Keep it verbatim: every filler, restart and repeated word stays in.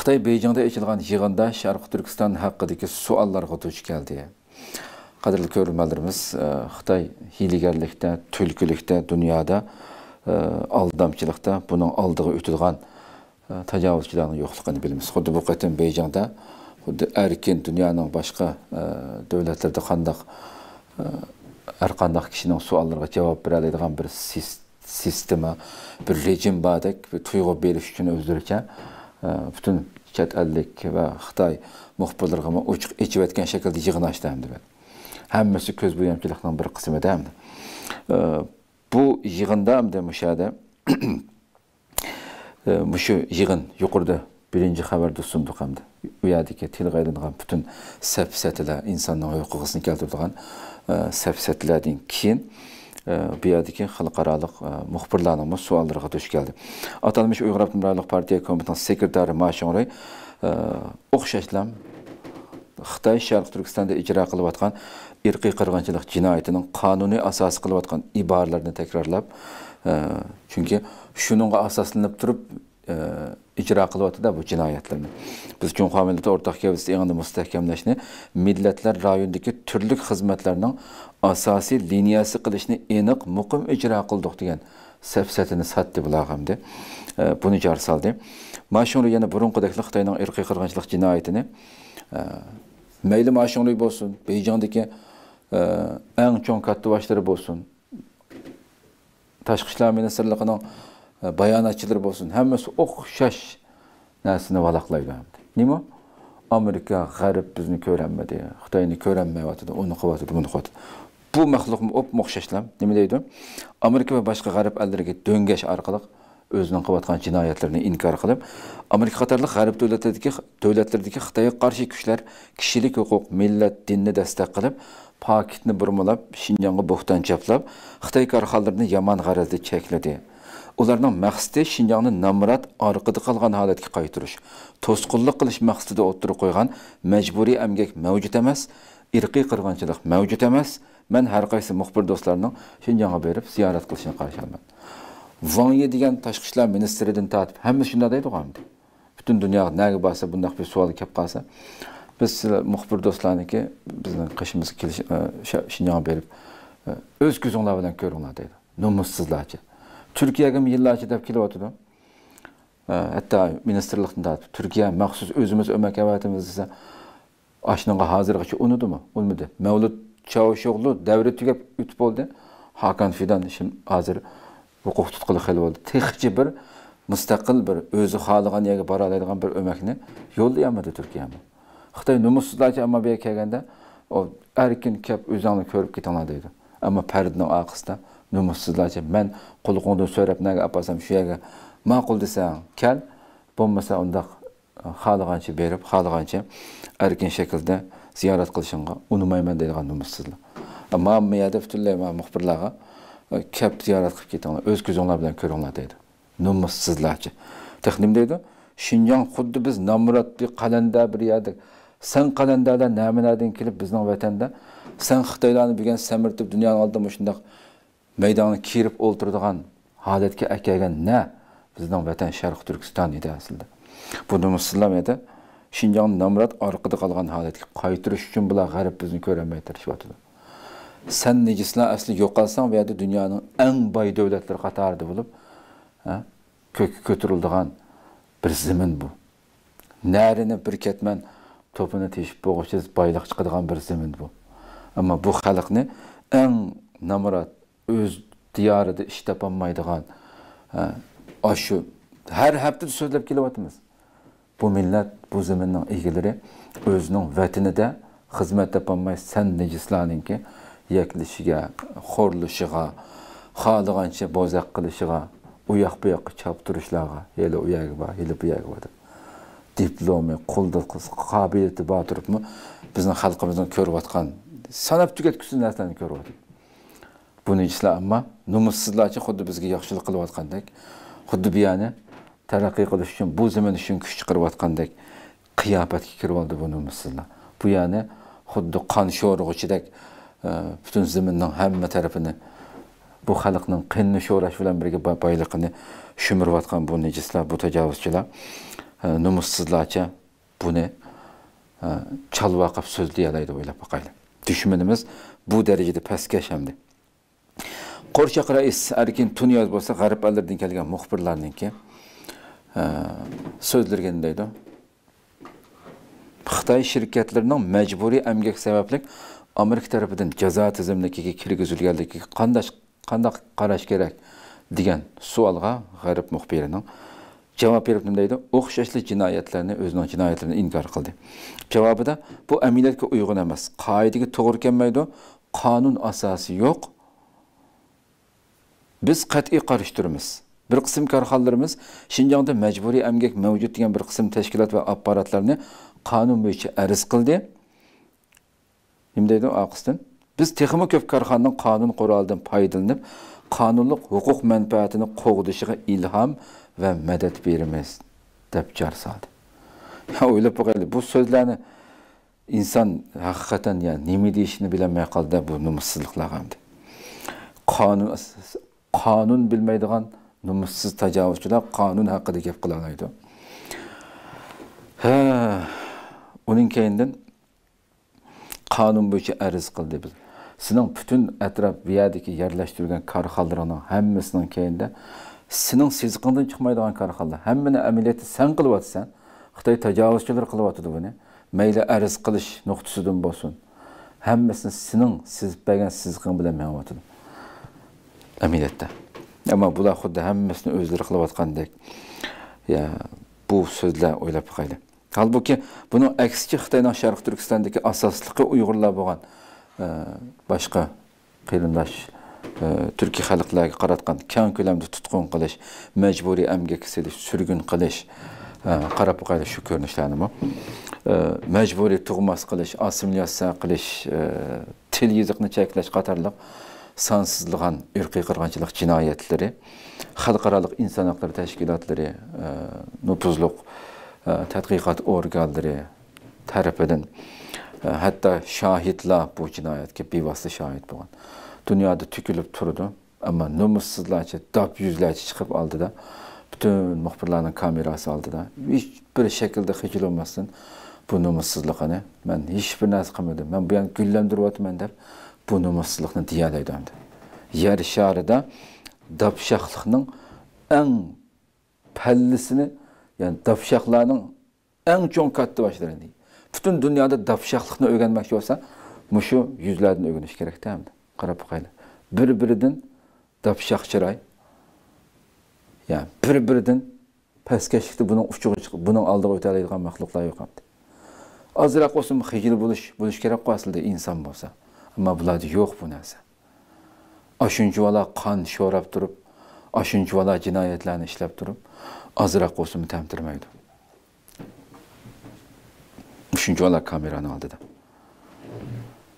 خىتاي بېيجىڭدا ئېچىلغان يىغىندا شەرقىي تۈركىستان ھەققىدىكى سوئاللارغا دۇچ كەلدى. قەدىرلىك كۆرۈرمەنلىرىمىز، ئە، خىتاي ھىيلىگەرلىكتە، تۈلكىلىكتە دۇنيادا، ئە، ئالدامچىلىقتا بۇنىڭ ئالدىغا ئۆتىدىغان، ئە، تاجاۋۇزچىلارنىڭ يوقلۇقىنى بىلىمىز. خۇددى بۇ قېتىم بېيجىڭدا خۇددى ئەركىن دۇنيانىڭ باشقا، ئە، دۆلەتلىرىدە قانداق، ئە، ھەر قانداق كىشىنىڭ سوئاللىرىغا جاۋاب بېرەلەيدىغان بىر سىس-، سىستېما، بىر رېجىم باردەك بىر تۇيغۇ بېرىش ئۈچۈن ئۆزلىرىچە، ئە، پۈتۈن چەت ئەللىك ۋە خىتاي مۇخبىرلىرىغىمۇ ئوچۇق ئېچىۋەتكەن شەكىلدە يىغىن ئاچتى ئەمدى. ھەممىسى كۆز بويامچىلىقنىڭ بىر قىسمىدا ئەمدى. ئە، بۇ يىغىندا ئەمدى مۇشۇ يەردە، ئە، مۇشۇ يىغىن يۇقىرىدا بىرىنچى خەۋەردە سۇندۇق ئەمدى. ئۇ يەردىكى تىلغا ئېلىنغان پۈتۈن سەپسەتىلەر، ئىنساننىڭ ھوقۇقىسىنى كەلتۈرىدىغان، ئە، سەپسەتىلەردىن كېيىن، ئە، بۇ يەردىكى خەلقئارالىق، ئە، مۇخبىرلارنىڭمۇ سوئاللىرىغا دۇچ كەلدى. ئاتالمىش ئۇيغۇر ئاپتونوم رايونلۇق پارتىيە كومىتېتىنىڭ سېكرېتارى ما شۇڭرۇي، ئە، ئوخشاشلا خىتاي شەرقىي تۈركىستاندا ئىجرا قىلىۋاتقان ئىرقىي قىرغىنچىلىق جىنايىتىنىڭ قانۇنىي ئاساسى قىلىۋاتقان ئىبارىلىرىنى تەكرارلاپ، ئە، چۈنكى شۇنىڭغا ئاساسلىنىپ تۇرۇپ، ئە، ئىجرا قىلىۋاتىدۇ بۇ جىنايەتلەرنى. بىز جۇڭخۇا مىللىتى ئورتاق گەۋدىسى ئېڭىنى مۇستەھكەملەشنى، مىللەتلەر رايونىدىكى تۈرلۈك خىزمەتلەرنىڭ ئاساسىي لىنىيەسى قىلىشنى ئېنىق، مۇقىم ئىجرا قىلدۇق دېگەن سەپسەتىنى ساتتى بۇلارغا ئەمدى. ئە، بۇنى جار سالدى. ما شۇڭرۇي يەنە بۇرۇنقىدەكلا خىتاينىڭ ئىرقىي قىرغىنچىلىق جىنايىتىنى، ئە، مەيلى ما شۇڭرۇي بولسۇن، بېيجىڭدىكى، ئە، ئەڭ چوڭ كاتتىباشلىرى بولسۇن، تاشقى ئىشلار مىنىستىرلىقىنىڭ، ئە، باياناتچىلىرى بولسۇن، ھەممىسى ئوخشاش نەرسىنى ۋالاقلايدۇ ئەمدى. نېمە؟ ئامېرىكا، غەرب بىزنى كۆرەلمىدى، خىتاينى كۆرەلمەيۋاتىدۇ، ئۇنى قىلىۋاتىدۇ، بۇنى قىلىۋاتىدۇ. بۇ مەخلۇقمۇ ئوپمۇ ئوخشاشلا نېمە دەيدۇ؟ ئامېرىكا ۋە باشقا غەرب ئەللىرىگە دۆڭگەش ئارقىلىق ئۆزىنىڭ قىلىۋاتقان جىنايەتلىرىنى ئىنكار قىلىپ، ئامېرىكا قاتارلىق غەرب دۆلەتلىرىدىكى، دۆلەتلىرىدىكى خىتايغا قارشى كۈچلەر كىشىلىك ھوقۇق، مىللەت، دىننى دەستەك قىلىپ، پاكىتنى بۇرمىلاپ، شىنجاڭغا بۆھتان چاپلاپ، خىتاي كارخانىلىرىنى يامان غەرەزدە چەكلىدى. ئۇلارنىڭ مەقسىتى شىنجاڭنى نامرات، ئارقىدا قالغان ھالەتكە قايتۇرۇش، توسقۇنلۇق قىلىش مەقسىتىدە ئوتتۇرىغا قويغان مەجبۇرىي ئەمگەك مەۋجۇت ئەمەس، ئىرقىي قىرغىنچىلىق مەۋجۇت ئەمەس. مەن ھەر قايسى مۇخبىر دوستلارنىڭ شىنجاڭغا بېرىپ زىيارەت قىلىشىنى قارشى ئالىمەن. ۋاڭ يى دېگەن تاشقى ئىشلار مىنىستىرىدىن تارتىپ ھەممىسى شۇنداق دەيدىغۇ ئەمدى. پۈتۈن دۇنياغا نەگە بارسا بۇنداق بىر سوئال كەپ قالسا، بىز سىلەر مۇخبىر دوستلارنىڭكى بىزنىڭ قېشىمىزغا كېلىش، ئە، شا-، شىنجاڭغا بېرىپ، ئە، ئۆز كۆزۈڭلار بىلەن كۆرۈڭلار دەيدۇ. نومۇسسىزلارچە. تۈركىيەگىمۇ يىللارچە دەپ كېلىۋاتىدۇ. ئە، ھەتتا مىنىستىرلىقتىن تارتىپ تۈركىيە مەخسۇس ئۆزىمىز ئۆمەك ئەۋەتىمىز دېسە، ئاشۇنىڭغا ھازىرغىچە ئۇنىدىمۇ؟ ئۇنىمىدى. مەۋلۇت چاۋۇشئوغلۇ دەۋرى تۈگەپ ئۆتۈپ بولدى. ھاكان فىدان شىم-، ھازىر ھوقۇق تۇتقىلى خېلى بولدى. تېخىچە بىر مۇستەقىل، بىر ئۆزى خالىغان يەرگە بارالايدىغان بىر ئۆمەكنى يوللىيالمىدى تۈركىيەمۇ. خىتاي نومۇسسىزلارچە ئەمما بۇ يەرگە كەلگەندە، ئۇ ئەركىن كەپ ئۆزۈڭلار كۆرۈپ كېتىڭلار دەيدۇ. ئەمما پەردىنىڭ ئارقىسىدا نومۇسسىزلارچە، مەن قۇلىقىڭدىن سۆرەپ نەگە ئاپارسام شۇ يەرگە ماقۇل دېسەڭ كەل، بولمىسا ئۇنداق خالىغانچە بېرىپ، خالىغانچە ئەركىن شەكىلدە زىيارەت قىلىشىڭغا ئۇنىمايمەن دەيدىغان نومۇسسىزلار. مانا بۇ يەردە پۈتۈنلەي مانا مۇخبىرلارغا، كەپ زىيارەت قىلىپ كېتىڭلار، ئۆز كۆزۈڭلار بىلەن كۆرۈڭلار دەيدۇ. نومۇسسىزلارچە. تېخى نېمە دەيدۇ؟ شىنجاڭ خۇددى بىز نامرات بىر قەلەندەر بىر يەردە. سەن قەلەندەرلەر نەمىلەردىن كېلىپ بىزنىڭ ۋەتەندە؟ سەن خىتايلارنى بۈگۈن سەمرىتىپ دۇنيانىڭ ئالدىدا مۇشۇنداق مەيدانغا كىرىپ ئولتۇرىدىغان ھالەتكە ئەكەلگەن نە بىزنىڭ ۋەتەن شەرقىي تۈركىستان ئىدى ئەسلىدە. بۇ نومۇسسىزلار ئەمدى شىنجاڭنى نامرات ئارقىدا قالغان ھالەتكە قايتۇرۇش ئۈچۈن بۇلار غەرب بىزنى كۆرەلمەي تىرىشىۋاتىدۇ. سەن نىجىسلار ئەسلى يوقالساڭ، بۇ يەردە دۇنيانىڭ ئەڭ باي دۆلەتلىرى قاتارىدا بولۇپ، ھە، كۆككە كۆتۈرۈلىدىغان بىر زېمىن بۇ. نەرىنى بىر كەتمەن توپىنى تېشىپ بولغۇچە بايلىق چىقىدىغان بىر زېمىن بۇ. ئەمما بۇ خەلقنى ئەڭ نامرات، ئۆز دىيارىدا ئىش تاپالمايدىغان، ھە، ئاشۇ ھەر ھەپتىدە سۆزلەپ كېلىۋاتىمىز. بۇ مىللەت، بۇ زېمىننىڭ ئىگىلىرى ئۆزىنىڭ ۋەتىنىدە خىزمەت تاپالماي، سەن نىجىسلارنىڭكى يەكلىشىگە، خورلىشىغا، خالىغانچە بوزەك قىلىشىغا، ئۇ ياق بۇ ياققا چاپتۇرۇشلارغا، ھېلى ئۇ يەرگە بار، ھېلى بۇ يەرگە بار دەپ. دىپلومى، قولدا قابىلىيىتى بار تۇرۇپمۇ بىزنىڭ خەلقىمىزنىڭ كۆرۈۋاتقان ساناپ تۈگەتكۈسىز نەرسىلەرنى كۆرۈۋاتىدۇ. بۇ نىجىسلار ئەمما نومۇسسىزلارچە خۇددى بىزگە ياخشىلىق قىلىۋاتقاندەك، خۇددى بۇ يەرنى تەرەققىي قىلىش ئۈچۈن، بۇ زېمىن ئۈچۈن كۈچ چىقىرىۋاتقاندەك قىياپەتكە كىرىۋالدى بۇ نومۇسسىزلار. بۇ يەرنى خۇددى قان شورىغۇچىدەك، ئە، پۈتۈن زېمىننىڭ ھەممە تەرىپىنى، بۇ خەلقنىڭ قېنىنى شوراش بىلەن بىرگە با-، بايلىقىنى شۈمۈرۈۋاتقان بۇ نىجىسلار، بۇ تاجاۋۇزچىلار. ئە، نومۇسسىزلارچە بۇنى، ئە، چالۋاقاپ سۆزلىيەلەيدۇ، ئويلاپ باقايلى. دۈشمىنىمىز بۇ دەرىجىدە پەسكەش ئەمدى. قورشاق رەئىس ئەركىن تۇنىياز بولسا غەرب ئەللىرىدىن كەلگەن مۇخبىرلارنىڭكى، ئە، سۆزلىرىگە نېمە دەيدۇ؟ خىتاي شىركەتلىرىنىڭ مەجبۇرىي ئەمگەك سەۋەبلىك ئامېرىكا تەرىپىدىن جازا تىزىملىكىگە كىرگۈزۈلگەنلىكىگە قانداش-، قانداق قاراش كېرەك؟ دېگەن سوئالغا غەرب مۇخبىرىنىڭ جاۋاب بېرىپ نېمە دەيدۇ؟ ئوخشاشلا جىنايەتلەرنى، ئۆزىنىڭ جىنايەتلىرىنى ئىنكار قىلدى. جاۋابىدا، بۇ ئەمەلىيەتكە ئۇيغۇن ئەمەس، قائىدىگە توغرا كەلمەيدۇ، قانۇن ئاساسى يوق. بىز قەتئىي قارشى تۇرىمىز. بىر قىسىم كارخانىلىرىمىز شىنجاڭدا مەجبۇرىي ئەمگەك مەۋجۇت دېگەن بىر قىسىم تەشكىلات ۋە ئاپپاراتلارنى قانۇن بويىچە ئەرز قىلدى. نېمە دەيدۇ ئارقىسىدىن؟ بىز تېخىمۇ كۆپ كارخانىنىڭ قانۇن قورالىدىن پايدىلىنىپ، قانۇنلۇق ھوقۇق مەنپەئەتىنى قوغدىشىغا ئىلھام ۋە مەدەت بېرىمىز، دەپ جار سالدى. يا، ئويلاپ باقايلى، بۇ سۆزلەرنى ئىنسان ھەقىقەتەن، يا، نېمە دېيىشىنى بىلەلمەي قالدى بۇ نومۇسسىزلىقلارغا ئەمدى. قانۇن، قانۇن بىلمەيدىغان نومۇسسىز تاجاۋۇزچىلار قانۇن ھەققىدە گەپ قىلالايدۇ. ھە، ئۇنىڭ كەينىدىن قانۇن بويىچە ئەرز قىلدى بىز. سېنىڭ پۈتۈن ئەتراپ بۇ يەردىكى يەرلەشتۈرگەن كارخانىلىرىڭنىڭ ھەممىسىنىڭ كەينىدە سېنىڭ سىزىقىڭدىن چىقمايدىغان كارخانىلار. ھەممىنى ئەمەلىيەتتە سەن قىلىۋاتىسەن. خىتاي تاجاۋۇزچىلىرى قىلىۋاتىدۇ بۇنى. مەيلى ئەرز قىلىش نۇقتىسىدىن بولسۇن. ھەممىسىنى سېنىڭ سىزىپ بەرگەن سىزىقىڭ بىلەن مېڭىۋاتىدۇ. ئەمەلىيەتتە. ئەمما بۇلار خۇددى ھەممىسىنى ئۆزلىرى قىلىۋاتقاندەك. يا، بۇ سۆزلەر ئويلاپ باقايلى. ھالبۇكى، بۇنىڭ ئەكسىچە خىتاينىڭ شەرقىي تۈركىستاندىكى ئاساسلىقى ئۇيغۇرلار بولغان، ئە، باشقا قېرىنداش، ئە، تۈركىي خەلقلەرگە قاراتقان كەڭ كۆلەمدە تۇتقۇن قىلىش، مەجبۇرىي ئەمگەككە سېلىش، سۈرگۈن قىلىش، ئە، قاراپ باقايلى شۇ كۆرۈنۈشلەرنىمۇ. ئە، مەجبۇرىي تۇغماس قىلىش، ئاسسىمىلياتسىيە قىلىش، ئە، تىل يېزىقنى چەكلەش قاتارلىق سانسىزلىغان ئىرقىي قىرغىنچىلىق جىنايەتلىرى، خەلقئارالىق ئىنسان ھەقلىرى تەشكىلاتلىرى، ئە، نوپۇزلۇق، ئە، تەتقىقات ئورگانلىرى تەرىپىدىن، ئە، ھەتتا شاھىتلار بۇ جىنايەتكە بىۋاسىتە شاھىت بولغان. دۇنيادا تۆكۈلۈپ تۇرىدۇ. ئەمما نومۇسسىزلارچە، داپ يۈزلەرچە چىقىپ ئالدىدا، پۈتۈن مۇخبىرلارنىڭ كامېراسى ئالدىدا، ھېچ بىر شەكىلدە خىجىل بولماستىن، بۇ نومۇسسىزلىقىنى، مەن ھېچ بىر نەرسە قىلمىدىم، مەن بۇ يەرنى گۈللەندۈرۈۋاتىمەن دەپ، بۇ نومۇسسىزلىقنى دېيەلەيدۇ ئەمدى. يەر شارىدا داپشاقلىقنىڭ ئەڭ پەللىسىنى، يەنى داپشاقلارنىڭ ئەڭ چوڭ كاتتىباشلىرىنى. پۈتۈن دۇنيادا داپشاقلىقنى ئۆگەنمەكچى بولسا، مۇشۇ يۈزلەردىن ئۆگىنىش كېرەكتە ئەمدى. قاراپ باقايلى. بىر-بىرىدىن داپشاق چىراي. يا، بىر-بىرىدىن پەسكەشلىكتە بۇنىڭ ئۇچىغا چىقىپ، بۇنىڭ ئالدىغا ئۆتەلەيدىغان مەخلۇقلار يوق ئەمدى. ئازراق بولسىمۇ خىجىل بولۇش، بولۇش كېرەكقۇ ئەسلىدە ئىنسان بولسا. ئەمما بۇلاردا يوق بۇ نەرسە. ئاشۇنچىۋالا قان شوراپ تۇرۇپ، ئاشۇنچىۋالا جىنايەتلەرنى ئىشلەپ تۇرۇپ، ئازراق بولسىمۇ تەمتىرىمەيدۇ. شۇنچىۋالا كامېرانىڭ ئالدىدا.